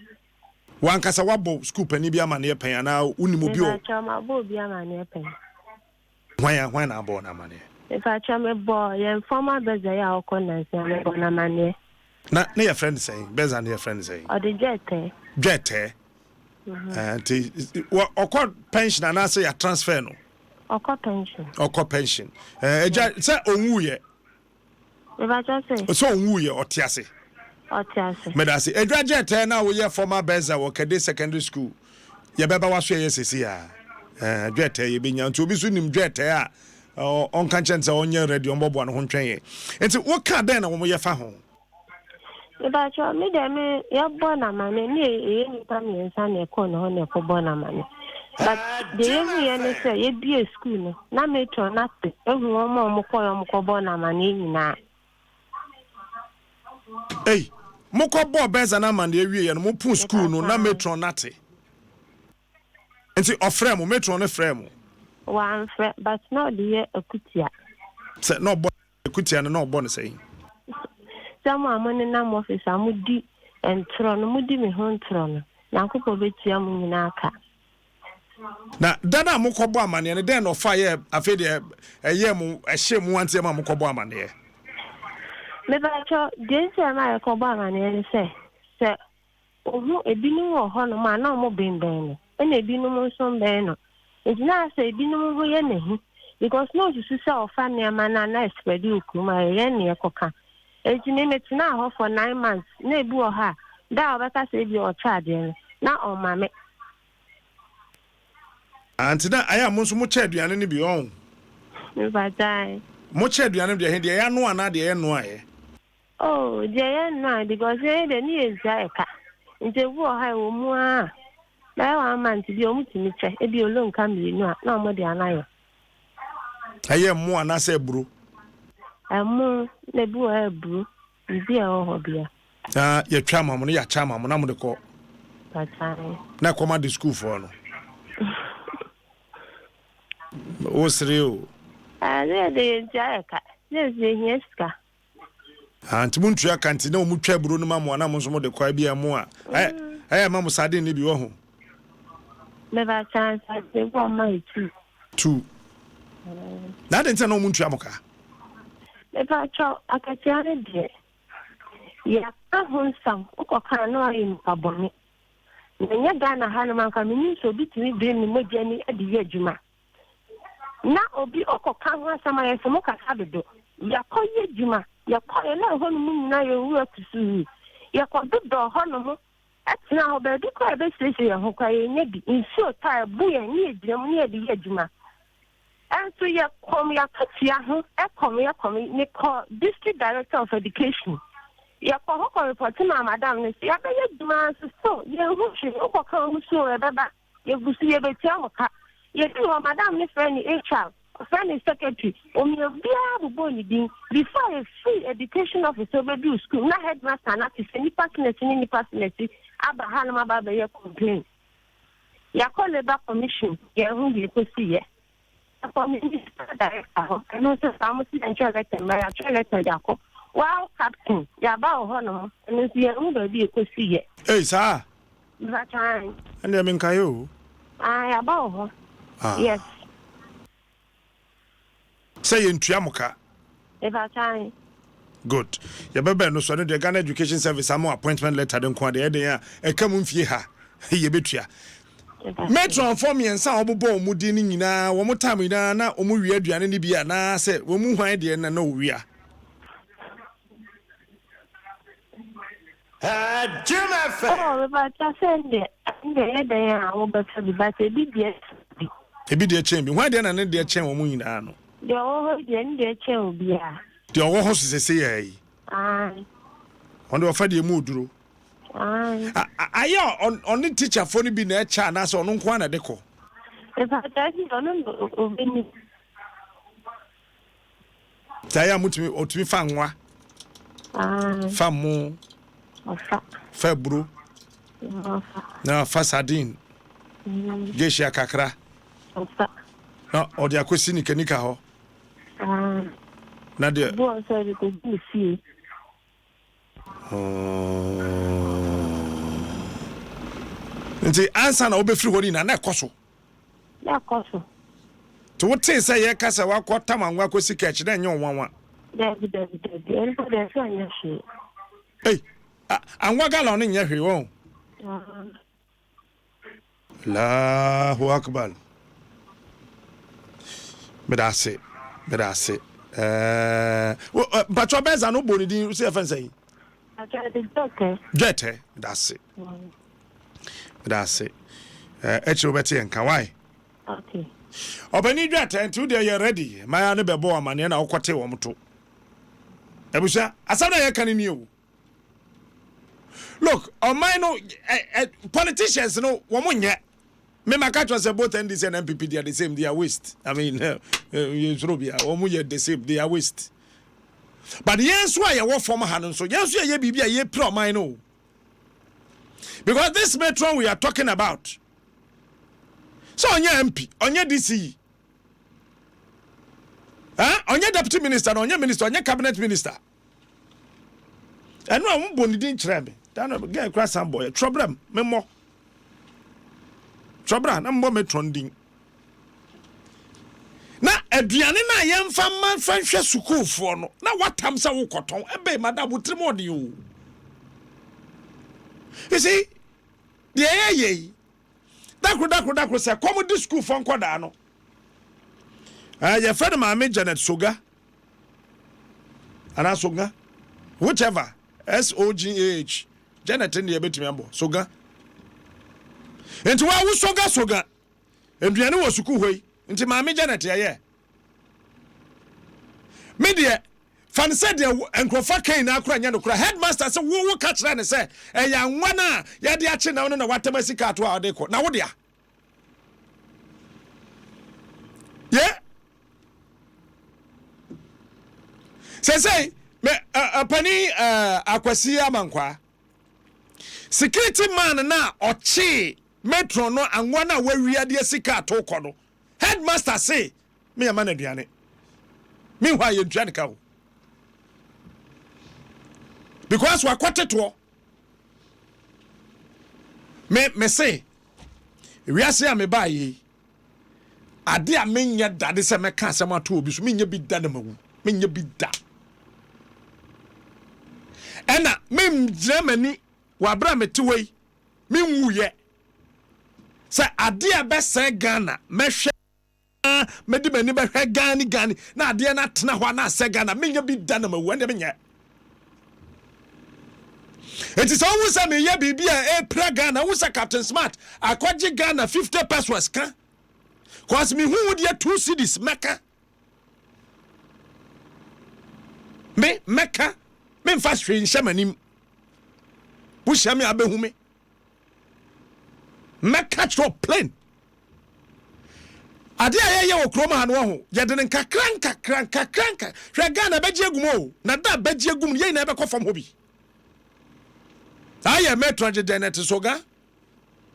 [SPEAKER 1] Wankasa wabɔ sukuu panin bi amaneɛ pɛn anaa wonim obi wɔ?
[SPEAKER 3] Mepakyɛw mabɔ obi amaneɛ pɛn.
[SPEAKER 1] Hwan a hwan na abɔ no amaneɛ?
[SPEAKER 3] Mepakyɛw mebɔ yɛn former bursar yi a ɔkɔ nansi a mebɔ no amaneɛ.
[SPEAKER 1] Na ne yɛfrɛ no sɛn? Bursar no yɛfrɛ no sɛn?
[SPEAKER 3] Ɔde Dwɛtɛɛ.
[SPEAKER 1] Dwɛtɛɛ. Nti ɔkɔ pension anaasɛ yɛ transfer no?
[SPEAKER 3] Ɔkɔ pension.
[SPEAKER 1] Ɔkɔ pension. Ɛgya sɛ ɔnwuiɛ.
[SPEAKER 3] Mepakyɛw sɛ?
[SPEAKER 1] Sɛ ɔnwuiɛ ɔte ase.
[SPEAKER 3] Ɔte ase.
[SPEAKER 1] Meda ase. Edwa Dwɛtɛɛ na woyɛ former bursar wɔ Kade Secondary School. Yɛbɛba waso yɛyɛ sɛsi a. Dwɛtɛɛ yɛbɛnya. Nti obi so nim dwɛtɛɛ a ɔnka nkyɛn sɛ ɔnyɛ ready ɔmbɔboa no ho ntwɛn yɛn. Nti woka dɛn na wɔn yɛ fa ho?
[SPEAKER 3] Mepakyɛw, me deɛ me yɛbɔ no amane ne ɛyɛ nnipa mmiɛnsa na ɛkɔɔ ne hɔ na ɛkɔbɔ no amane. But deɛ yɛhuiɛ ne sɛ yɛbie school no na matron no ate ahu wɔn a wɔkɔɛ wɔn kɔbɔ no amaneɛ nyinaa.
[SPEAKER 1] Ei, mokɔbɔɔ Bɛza no amaneɛ wieɛ no mopoo school no na matron no ate. Nti ɔfrɛɛ mo, matron no frɛɛ mo?
[SPEAKER 3] Wamfrɛ, but na ɔde yɛ akutia.
[SPEAKER 1] Sɛ na ɔbɔ akutia no na ɔbɔ no sɛn?
[SPEAKER 3] Sɛ mo a monenam office a modi ntorɔ no, modi me ho ntorɔ no, Nyankopɔn bɛtua mo nyinaa ka.
[SPEAKER 1] Na da no a mokɔbɔ amaneɛ no, dɛn na ɔfa yɛɛ afei deɛ ɛyɛɛ mo, ɛhyee mo anteɛ ma mokɔbɔ amaneɛ?
[SPEAKER 3] Mepakyɛw, deɛ nti a ɛma yɛkɔbɔ amaneɛ ne sɛ, sɛ Ohu ebinom wɔ hɔnom a na wɔbembɛn no, ɛna ebinom nso mbɛn no. Nti na asɛ ebinom ho yɛ no ahi because na osusu sɛ ɔfa nneɛma no a na ɛspreadi wɔ kurom a ɛyɛ yɛn na yɛkɔka. Nti me metenaa hɔ for 9 months na ebi wɔ hɔ a da a ɔbɛka sɛ ebia ɔkyɛ adeɛ no na ɔmma me.
[SPEAKER 1] Ah, nti na ayɛ a mo nso mokyɛ aduane no bi, ɔn?
[SPEAKER 3] Mepa kyɛw.
[SPEAKER 1] Mokyɛ aduane no deɛ he, deɛ yɛanoa anaa deɛ yɛnnoaeɛ?
[SPEAKER 3] Oh deɛ yɛn no a because yɛn deɛ ne yɛn ntua yɛ ka nti ebi wɔ hɔ a ɛwɔ mu ara bɛyɛ one month bi a wɔn tumi kyɛ ebi olonka mmienu a na wɔn de ama yɛn.
[SPEAKER 1] Ɛyɛ ɛmo anaasɛ aburo?
[SPEAKER 3] Ɛmo na ebi wɔ hɔ aburo biribi a ɛwɔ hɔ bia.
[SPEAKER 1] Na yɛtwa ama mo no yɛakyɛ ama mo na mo de kɔ.
[SPEAKER 3] Pakyan.
[SPEAKER 1] Na ɛkɔma de sukuufoɔ no. Wosere o.
[SPEAKER 3] Ɛɛ ne yɛ de yɛn ntua yɛ ka ne yɛ nso yɛhia sika.
[SPEAKER 1] Ah, nti montua ka nti na wɔn twa aburo no ma mo a na mo nso mo de kɔ ebi ɛmo a ɛyɛ ɛyɛ ma mo sardine no bi wɔ ho.
[SPEAKER 3] Meba chance ase bɔ ma etu.
[SPEAKER 1] Tu. Na adi nti na wɔn ntua mo ka.
[SPEAKER 3] Mepa kyɛw akatua no deɛ yɛaka ho nsɛm wokɔ kaa na wayɛ nipa bɔne na ɛnyɛ Ghana ha nom anka menim sɛ obi tumi bere ne mogya ni de yɛ adwuma. Na obi ɔkɔ ka ho asɛm a yɛse mo kasa dodo. Yɛkɔ yɛ adwuma, yɛkɔeɛ na ɛhɔ nom nyinaa yɛ nwura kusuu. Yɛkɔ dodɔɔ hɔ nom tenaa hɔ, baabi koraa a yɛbɛsiesie yɛn ho koraa yɛnnya bi. Nsuo tɔ a ɛbo yɛn ne yɛgyina mu ne yɛde yɛ adwuma. Ɛnso yɛkɔm yɛakatua ho kɔm yɛkɔm. Mekɔ District Director of Education, yɛkɔ hɔ kɔ repɔte maa madam no sɛ yɛabɛyɛ adwuma nso still yɛnhu hwee, wokɔka wɔn so o ɛbɛba. Yɛgu so, yɛbɛtua mo ka. Yɛduu hɔ, madam no frɛɛ ne HR, ɔfrɛɛ ne secretary, wɔn obiara bobɔɔ ne din. Before yɛfiri education office hɔ bɛduu school, na headmaster no ate sɛ nnipa senasi ne nnipa senasi aba hanom aba abɛyɛ complain. Yɛakɔ labour commission, yɛnhu deɛ ɛkɔsiiɛ. Yɛkɔ minister director hɔ, ɛno nso saa, wɔn se yɛntwerɛ letter mmra, yɛatwerɛ letter de akɔ. Wow captain, yɛaba wɔ hɔnom, ɛno nso yɛnhu baabi a ɛkɔsiiɛ.
[SPEAKER 1] Ei, saa?
[SPEAKER 3] Mepakyɛ ae.
[SPEAKER 1] Ɛndeɛ menkae o.
[SPEAKER 3] Ae aba wɔ hɔ.
[SPEAKER 1] Ah.
[SPEAKER 3] Yes.
[SPEAKER 1] Sɛ yɛntua mo ka.
[SPEAKER 3] Mepakyɛ ae.
[SPEAKER 1] Good. Yɛbɛbɛn no so ɛno deɛ Ghana Education Service ama appointment letter de nko a deɛ ɛyɛ den a ɛka mu mfie ha yɛbɛtua. Matronfoɔ mmiɛnsa a wɔbobɔ wɔn din no nyinaa wɔn time nyinaa na wɔn wia aduane no bi anaasɛ wɔn mu hwan deɛ na na wɔwia?
[SPEAKER 3] Oh, mepakyɛ sɛ ndeɛ ndeɛ yɛ dɛn a wobɛfa bi but ebi deɛ kyɛn bi.
[SPEAKER 1] Ebi deɛ kyɛn bi. Hwan deɛ na ne deɛ kyɛn wɔn nyinaa no?
[SPEAKER 3] Deɛ ɔwɔ hɔ yi deɛ ne deɛ kyɛn obiara.
[SPEAKER 1] Deɛ ɔwɔ hɔ so sese yɛ yi.
[SPEAKER 3] Ae.
[SPEAKER 1] Ɔno deɛ ɔfa deɛ mu oduro.
[SPEAKER 3] Ae.
[SPEAKER 1] Ayɛ ɔne teacherfoɔ no bi na ɛkyɛ anaasɛ ɔno nko ara na ɛde kɔ?
[SPEAKER 3] Mepakyɛ deɛ ɔno na ɔbɛnim.
[SPEAKER 1] Nti ayɛ a motumi ɔtumi fa nwa, fa mo, fa aburo, na fa sardine, geisha kakra, na ɔde akɔsi nikanika hɔ. Na deɛ. Nti ansa na wobɛfiri hɔ no nyinaa na ɛkɔ so.
[SPEAKER 3] Na ɛkɔ so.
[SPEAKER 1] Nti wotee sɛ yɛka sɛ wakɔ tam anwa kɔsi kɛkye na ɛnyɛ ɔnwanwa?
[SPEAKER 3] Dabi dabi dabi ɛno deɛ ɛsɛ ɔnyɛ hwee.
[SPEAKER 1] Ei, anwa gallon no nyɛ hwee wɔn. Allahu Akbar. Meda ase, meda ase. Ɛɛ, mpatwa bɛza no bɔ ne din sɛ yɛfɛ nsɛn.
[SPEAKER 3] Dwɛtɛ.
[SPEAKER 1] Dwɛtɛ, meda ase. Meda ase. Ɛɛ, akyire wobɛte yɛn nka, why?
[SPEAKER 3] Okay.
[SPEAKER 1] Ɔbɛni dwɛtɛ, nti wo deɛ yɛ ready. Maya ne bɛbɔ amaneɛ na wokɔte wɔn to. Abusua, asɛm na yɛka no nie o. Look, ɔman no ɛ ɛ politicians no wɔn nyɛ. Me ma ka kyerɛ sɛ both NDC and NPP, they are the same, they are waste. I mean, yɛn soro bia wɔn yɛ the same, they are waste. But yɛn nso a yɛwɔ fam ha no nso, yɛn nso yɛyɛ biribi a yɛpira ɔman no o. Because this matron we are talking about, sɛ ɔnyɛ MP, ɔnyɛ DCE, eh? Ɔnyɛ deputy minister na ɔnyɛ minister, ɔnyɛ cabinet minister. Ɛno a wɔbɔ ne din kyerɛ me dano girl kura san bɔ yɛ twerɛbrɛ m memmɔ twerɛbrɛ na mmɔ matron din na aduane no a yɛmfa mma mfa nhwɛ sukuufoɔ no na watam sɛ wokɔtɔn. Ɛbɛn madam, wo tirim ɔden o. You see deɛ ɛyɛ yɛ yi, dakoro dakoro dakoro sɛ kɔm di sukuufoɔ nkɔdaa no. Yɛfrɛ no Maame Janet Soga anaa Soga, whichever, Sogah. Janet ne yɛbɛtumi abɔ Soga. Nti wawo Soga Soga aduane wɔ sukuu hɔ yi. Nti Maame Janet, yɛyɛ me deɛ fa no sɛ deɛ nkurɔfoɔ aka nyinaa kora nyɛ no kora. Headmaster sɛ wo ka kyerɛ ne sɛ ɛyɛ anwa no a yɛde akye nam no na watam asi kaa to a ɔde kɔ na wo dea yɛ sɛsɛi me panin Akwasi Amankwaa, security man na ɔkyee matron no anwa no a wawia de asi kaa to kɔ no, headmaster se me ama no aduane. Meanwhile, yɛntua ne ka o, because wakɔtetoɔ. Me se wiase a mebaa yi, ade a menyɛ da de sɛ mɛka asɛm ato obi so, menyɛ bi da na mawu. Menyɛ bi da. Ɛna mengyina m'ani wɔ abere a mete hɔ yi, menwuyɛ sɛ ade a ɛbɛsɛe Ghana, mɛhwɛ, mɛde m'ani bɛhwɛ Ghana Ghana na adeɛ no atena hɔ a na asɛ Ghana. Menyɛ bi da na mawu. Ɛndeɛ menyɛ. Enti sɛ wohu sɛ meyɛ biribi a ɛpira Ghana, wohu sɛ Captain Smart akɔgye Ghana 50 pesos ka, cause mehu wo deɛ 2 cedis, mɛka. Me mɛka, memfa hwee nhyɛ m'anim. Wohyia me a, bɛhu me, mɛka kyerɛ plain. Adeɛ a yɛyɛ wɔ kurom ha no ho, yɛde no nkakra nkakra nkakra nka. Hwɛ, Ghana bɛgye agum o, na da bɛgye agum no, yɛn nyinaa bɛkɔ fam hɔ bi. Ayɛ matron gye Janet Soga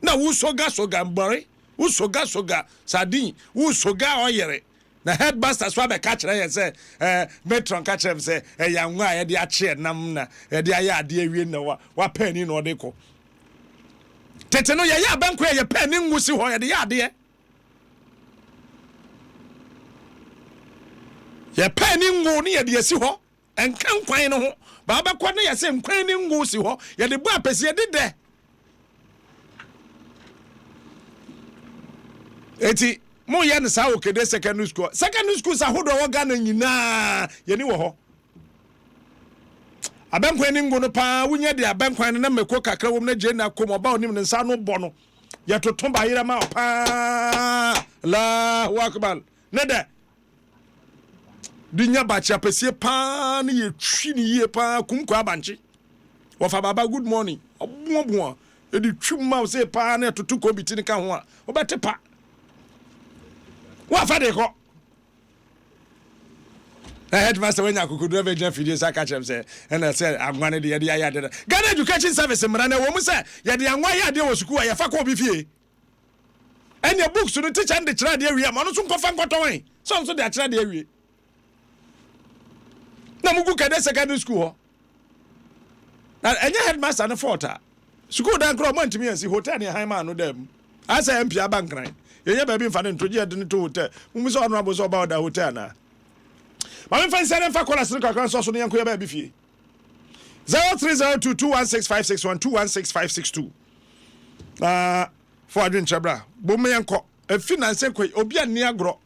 [SPEAKER 1] na wo soga soga mbɔre, wo soga soga sardine, wo soga ɔyere na headmaster so abɛka kyerɛ yɛn sɛ matron ka kyerɛ m sɛ ɛyɛ anwa a yɛde akye ɛnam na yɛde ayɛ adeɛ awie na wapɛ ani na ɔde kɔ. Tete no, yɛyɛ abɛnko yɛ yɛpɛ ani ngu si hɔ, yɛde yɛ adeɛ, yɛpɛ ani ngo ne yɛde asi hɔ. Ɛnka nkwan no ho baa bɛkɔ ne yɛsɛ nkwan ne ngo si hɔ, yɛde bɔ apɛsi, yɛde dɛ. Eti moyɛ no saa wɔ Kede Secondary School, secondary schools ahodoɔ wɔ Ghana nyinaa, yɛni wɔ hɔ. Abɛnkwan ne ngo no paa, wonya de abɛnkwan no na mako kakra wɔm na gye na kom ɔba onim ne nsa no bɔ no, yɛtoto ba yerɛ ma paa. Allahu akbar, ne dɛ de nya bakye apɛsie paa ne yɛtwi ne yie paa. Kum kɔ abankye wɔfa baba, good morning, ɔboaboa ɛde twi ma wo sɛ paa na ɛtoto kɔ ti ne ka ho a wobɛte pa woafa de kɔ. Na headmaster wanya akokoduro bɛgyina fidie so aka kyerɛ m sɛ ɛna sɛ anwa no de yɛde ayɛ adeɛ no, Ghana Education Service mmara no ɛwɔ mu sɛ yɛde anwa yɛ adeɛ wɔ sukuu a, yɛfa kɔ obi fie. Ɛnea books no, teacher no de kyerɛ adeɛ awie a, ma ɔno nso nkɔfa nkɔtɔn ɛ sɛ ɔno nso de akyerɛ adeɛ awie. Na mugu Kɛdɛ Secondary School hɔ na ɛnyɛ headmaster no fault a sukuu dan koraa ɔmo antumi ansi hotel ne ɛhan maa no dɛm asɛ MP aba Nkran, yɛnyɛ baabi mfa ne nto gye yɛde ne to hotel. Mumu sɛ ɔno abo sɛ ɔba ɔda hotel anaa. Maame mfa nsia ne mfa kɔlas no kakra nsɔ so no, yɛnkɔ yɛ baabi fie. 0302 216 561 216 562 na fo adwenkyerɛ bra bom, yɛnkɔ efi nansa kɔ yi obi anni agorɔ.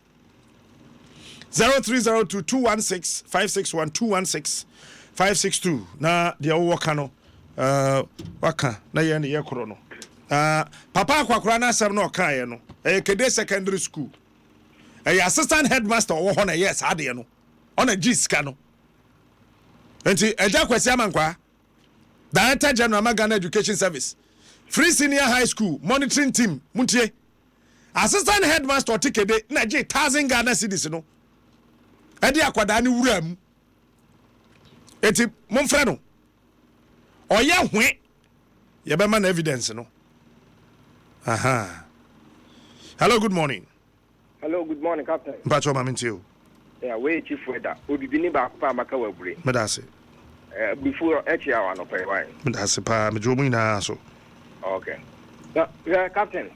[SPEAKER 1] 0302 216 561 216 562 na deɛ wowɔ ka no, waka na yɛn ne yɛ korɔ no. Papa akwakora no asɛm na ɔkaeɛ no, ɛyɛ Kede Secondary School, ɛyɛ assistant headmaster ɔwɔ hɔ na ɛyɛ saa adeɛ no, ɔna gye sika no. Nti Agya Kwasi Amankwaa. Director General ma Ghana Education Service, Free Senior High School Monitoring Team, montie. Assistant Headmaster ɔte kede na gye 1,000 Ghana cedis no ɛde akwadaa no wura mu. Eti momfrɛ no. Ɔyɛ hwe yɛbɛma no evidence no. Aha. Hello, good morning.
[SPEAKER 4] Hello, good morning, Captain.
[SPEAKER 1] Mpakyɛ ɔma mente o.
[SPEAKER 4] Yeah, wei Chief Weda. Obibini baako pa maka wɔ abure.
[SPEAKER 1] Meda ase.
[SPEAKER 4] Aburifo akyi a anɔpa yi wan.
[SPEAKER 1] Meda ase paa, megye wɔn nyinaa so.
[SPEAKER 4] Okay. Na hwɛ Captain,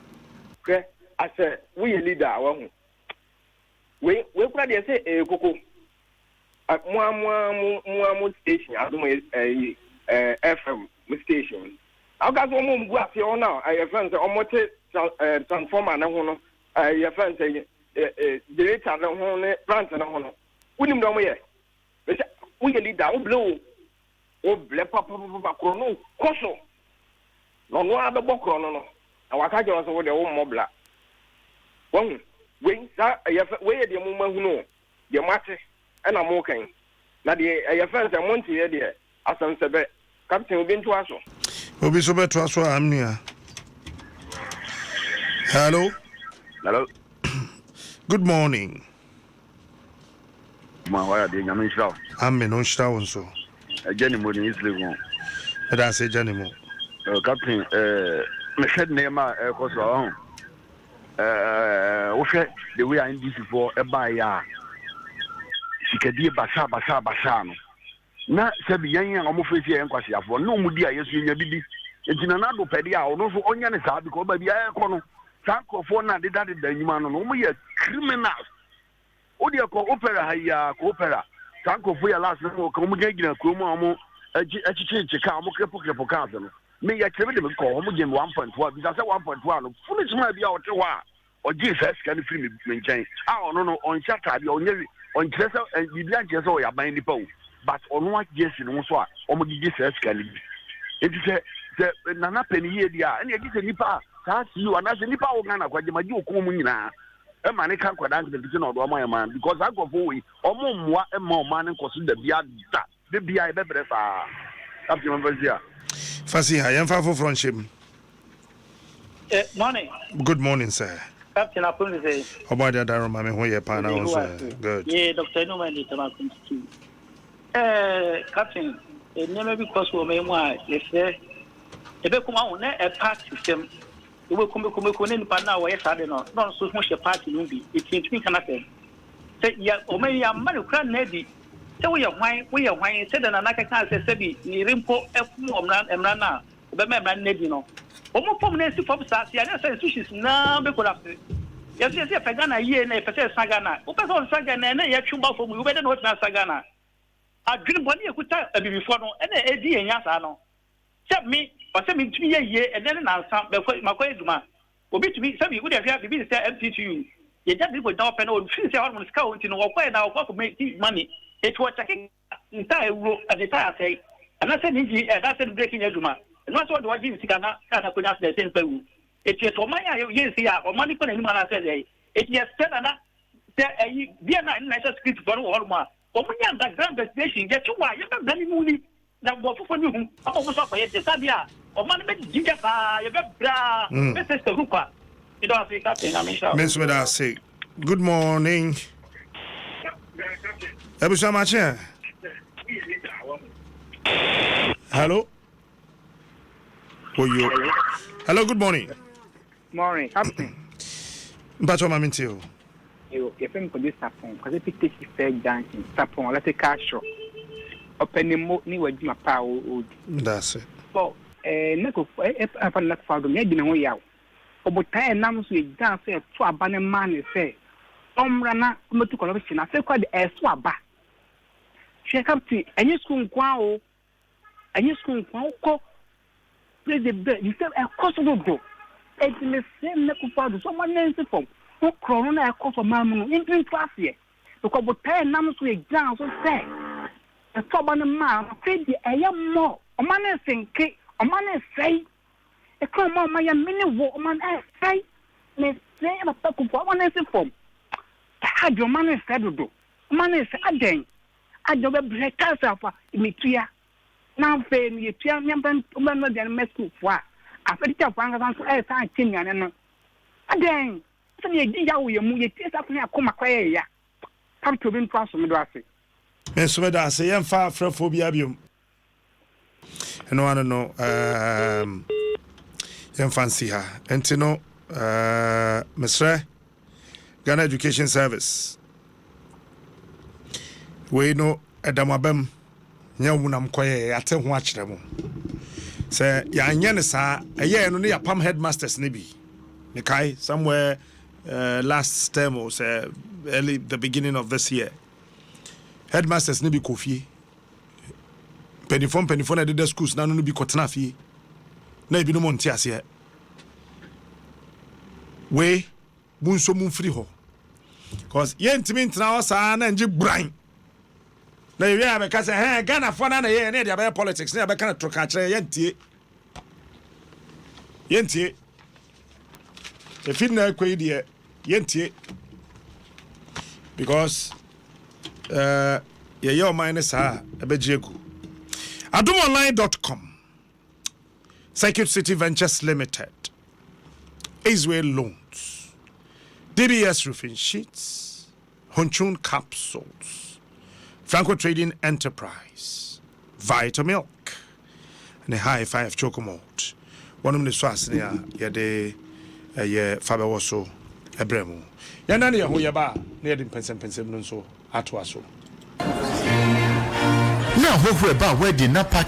[SPEAKER 4] hwɛ asɛ woyɛ leader a wahu. Wei wei kura deɛ sɛ ɛyɛ koko. Mo a mo a mo mo a mo station adom ɛyi FM mo station. Awka sɛ wɔn gu aseɛ wɔn a ɛyɛ fɛn sɛ wɔn te transformer ne ho no ɛyɛ fɛn sɛ generator ne ho ne plant ne ho no. Wonim deɛ wɔn yɛ. Bɛsɛ woyɛ leader wo blɛ o. Wo blɛ papapapa korɔ no kɔ so. Na ɔno ara bɛbɔ korɔ no no. Na waka kyerɛ wo sɛ wo deɛ wo mmɔ bla. Wahu wei saa ɛyɛ fɛ wei yɛ deɛ mo ma hunu o. Deɛ mo ate ɛna mo kan. Na deɛ ɛyɛ fɛn sɛ mo nteɛ deɛ asɛm sɛbɛ. Captain, obi ntoa so.
[SPEAKER 1] Obi so bɛtoa so a nua. Hello.
[SPEAKER 5] Hello.
[SPEAKER 1] Good morning.
[SPEAKER 5] Ma wa de Nyame nhyira wo.
[SPEAKER 1] Amen, ɔnhyira wo nso.
[SPEAKER 5] Agya ne mu ne East Legon.
[SPEAKER 1] Meda ase, agya ne mu.
[SPEAKER 5] Captain, mehwɛ nneɛma a ɛrekɔ so a ɔho. Wohwɛ the way a NDC foɔ ɛbaeɛ a sikadie basaa basaa basaa no. Na sɛbi yɛn a wɔn fɛ si yɛn nkwasiafoɔ ne wɔn di a yɛso yɛnya bibi. Nti na n'ado pɛde a ɔno nso ɔnyɛ ne saa because baabi a ɛrekɔ no saa nkurɔfoɔ no a deda deda nnwuma no no wɔn yɛ criminals. O deɛ kɔ opera ha yi a kɔ opera saa nkurɔfoɔ yɛ last na wɔka wɔn gyinagyina kurom a wɔn akyikyirikyiri kaa wɔn krepo krepo cars no me yɛ kyerɛ me de me kɔ wɔn gye me 1.1 bisa sɛ 1.1 no foolish man bi a ɔte hɔ a ɔgye saa sika no firi me nkyɛn a ɔno no ɔnhyɛ ataade ɔnyɛ ɔnkyerɛ sɛ biribi ankyerɛ sɛ ɔyɛ aban nipa o, but ɔno agye asi ne ho so a wɔn gyegye saa sika no bi. Nti sɛ Nana pɛ ne yie deɛ a ɛna ɛgye sɛ nipa a saa CEO anaasɛ nipa a wɔ Ghana kɔ agyemagye okun mu nyinaa ɛma ne ka nkwadaa nketenkete na ɔde ɔmo ayɛ maa, because saa nkurɔfoɔ wei ɔmo mmoa ɛma ɔman no nkɔ so da bia da de bia yɛbɛbrɛ saa. Captain, mfa si a.
[SPEAKER 1] Fasi ha, yɛmfa foforɔ nhyɛ mu.
[SPEAKER 6] Morning.
[SPEAKER 1] Good morning, sir.
[SPEAKER 6] Captain Apunze say.
[SPEAKER 1] Ɔbɔ ade adaro ma me ho yɛ paa na wo nso. Good.
[SPEAKER 6] Yeah, Dr. Enuma ni Tama Kuntutu. Captain, nneɛma bi kɔ so wɔ mu a yɛsrɛ ɛbɛkum aho na ɛ party system wobɛkum bɛkum bɛkum ne nipa no a wɔyɛ saa de no na ɔno nso ho hyɛ party no bi ɛti ntumi nka no sɛ sɛ yɛ ɔma yi amma no kora nna adi sɛ woyɛ hwan, woyɛ hwan sɛ dɛ Nana kɛka sɛ sɛbi ne yere mpo ɛfom wɔ mmara no a ɔbɛma mmara no adi no wɔn fam na esi fam saa se anyɛ sɛ institutions nyinaa bɛ collapse. Yɛsɛ yɛpɛ Ghana yie na yɛpɛ sɛ yɛsa Ghana. Wopɛ sɛ ɔsesa Ghana ɛna yɛtwe ba fam yi, wobɛdɛ na wɔtumi asa Ghana. Adwene bɔne yɛkuta abibifoɔ no ɛna ɛdi yɛn nya saa no sɛ me ɔsɛ mentumi yɛ yie ɛnɛ ne nansa bɛkɔ makɔyɛ adwuma obi tumi sɛbi wode hwɛ biribi te sɛ MTTU yɛgya biribi kɔgyina hɔ pɛ na ɔfiri sɛ hɔnom no sika wɔ nti no wɔkɔɛ na wɔkɔ akɔmɛ money ɛti wɔkyɛke nta ewuro ɛde ta asɛe anaasɛ ne ngyi anaasɛ ne breki nyɛ adwuma ɛno asɛ wɔde wɔgye ne sika na kaa na akɔnya accident sɛ nipa wu. Eti ɛsɛ ɔman a yɛ nsi a ɔman nipa n'anim anaasɛ ɛyɛ eti yɛsɛ Nana sɛ ɛyi bia na ɛna ɛsɛ security fɔ no wɔ hɔnom a wɔn nyɛ underground investigation yɛtwe wɔ a yɛbɛbrɛ ne mu ni na bɔ foforɔ ne hu ama wɔn nso akɔyɛ te saa deɛ a ɔman no bɛ gyigya saa yɛbɛbrɛ a bɛsɛ sɛ hu kwa. Ìdá ase, Captain, na mi nhyɛ.
[SPEAKER 1] Me nso meda ase. Good morning. Abusua makye ɛ. Hello. Oyo. Hello, good morning.
[SPEAKER 7] Morning, Captain.
[SPEAKER 1] Mpakyɛ ma mente o.
[SPEAKER 7] Yo, yɛfrɛ me Kwadwo Sapon, Kwasi Piteki Fair Junction, Sapon Electrical Shop. Ɔpɛ ne mo ne w'adwuma pa a ɔredi.
[SPEAKER 1] Meda ase.
[SPEAKER 7] Bɔ ne ko ɛfa ne fa do ne adi ne ho yaw. Ɔbotae ɛnam so yɛgyina so ɛto aba ne maa ne sɛ ɔmmra na ɔmmɛtu corruption afei kora de ɛso aba. Hwɛ Captain, ɛnyɛ sukuu nko ara o. Ɛnyɛ sukuu nko ara wokɔ president bɛ sɛ ɛkɔ so dodo. Eti mesrɛ Nana Akufo-Addo sɛ ɔma ne nsi fam. Wo korɔ no na ɛkɔ so ɔman mu no, ntumi nto aseɛ. Because botae ɛnam so yɛgyina so sɛ ɛto aba no maa no afei deɛ ɛyɛ mmɔ ɔman no nsenke ɔman no nsɛe ɛka ɔman ɔman yɛ mene wo ɔman no ɛsɛe. Mesrɛ yɛ papa Akufo ɔman no nsi fam. Saa deɛ ɔman no nsɛe dodo. Ɔman no nsɛe adɛn adɛn wobɛbrɛ tax afa metua. Na afei no yɛtua nneɛma wɔbɛnoa aduane ma sukuufoɔ a, afei tikyafoɔ ankasa nso ɛresan kyɛ nnuane no. Adɛn? Sɛdeɛ yɛdi yaw wɔ yɛn mu, yɛtie saa afei akoma koraa yɛ ya. Captain obi ntoa so, meda wo ase.
[SPEAKER 1] Me nso meda ase. Yɛmfa afrɛfoɔ biara biom. Ɛno ano no, um, yɛmfa nsi ha. Nti no, uh, mesrɛ Ghana Education Service. Wei no, ɛda mo abam. Nyɛ wo nam kɔyɛ, yɛate ho akyerɛ mo. Sɛ yɛanyɛ no saa, ɛyɛɛ no ne yɛapam headmasters no bi. Mekae somewhere last term o sɛ early the beginning of this year. Headmasters no bi kɔ fie. Mpanimfoɔ mpanimfoɔ na ɛdeda schools n'ano no bi kɔtena fie. Na ebinom nte aseɛ. Wei mo nso mo mfiri hɔ. Cause yɛntumi ntena hɔ saa na ngye buran. Na yɛwie a bɛka sɛ hɛn Ghanafoɔ na na yɛyɛ na yɛde abɛyɛ politics na yɛbɛka no toro ka kyerɛ yɛntie. Yɛntie. Efi nna ɛkɔ yi deɛ yɛntie. Because uh, yɛyɛ ɔman no saa a ɛbɛgye agu. Adomonline.com Circuit City Ventures Limited, Israel Loans, DBS Roofing Sheets, Hunchun Capsules, Franco Trading Enterprise, Vitamilk, ne High Five Chocomalt. Wɔnom ne so asene a yɛde ɛyɛ fa bɛwɔ so ɛbrɛ mu. Yɛn ne yɛn ho yɛba a na yɛde mpɛnsɛmpɛnsɛm no nso atoa so.
[SPEAKER 8] Na ahɔhoɔ ɛba a wɔadi na park.